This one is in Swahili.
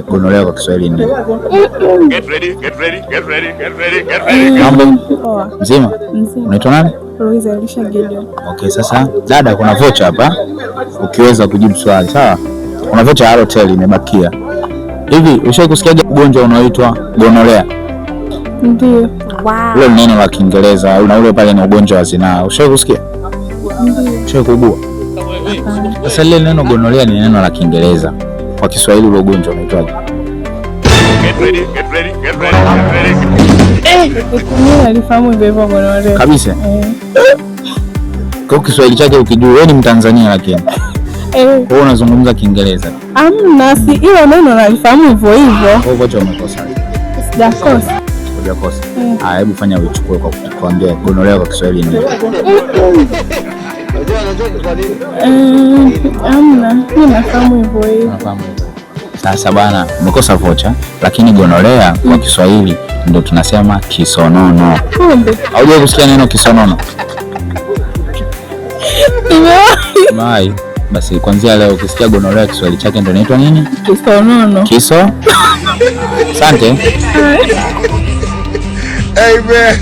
Gonorea kwa Kiswahili ni Get ready, get ready, get ready, get ready, get ready. Mambo? Poa. Mzima? Mzima. Unaitwa nani? Luiza Elisha Gideon. Okay, sasa dada, kuna vocha hapa, ukiweza kujibu swali sawa. Kuna vocha ya Halotel imebakia. Hivi ushawahi kusikiaga ugonjwa unaoitwa gonorea? Ndio. Ule ni neno la Kiingereza na ule pale ni ugonjwa wa zinaa. Ushawahi kusikia? Ndio. Ushawahi kuugua? Sasa lile neno gonorea ni neno la Kiingereza, kwa Kiswahili ule ugonjwa unaitwaje? Get ready, get ready, get ready, get ready. Mimi nalifahamu hivyo hivyo gonorea. Kabisa. Eh. Kwa Kiswahili chake ukijua, wewe ni Mtanzania lakini Eh. kwa hiyo unazungumza Kiingereza. Amna, si hilo neno nalifahamu hivyo hivyo. Kwa hiyo vocha umekosa. Sijakosa. Hujakosa. Ah, hebu fanya uichukue kwa kutuambia gonorea kwa Kiswahili ni. Eh, amna, mimi nafahamu hivyo hivyo. Unafahamu? Sasa bana, umekosa vocha, lakini gonorea kwa Kiswahili ndo tunasema kisonono. Kumbe. Haujawahi kusikia neno kisonono? Nimewahi. Mai. Basi kuanzia leo ukisikia gonorea Kiswahili chake ndo inaitwa nini? Kisonono. Kiso. Asante. Hey man.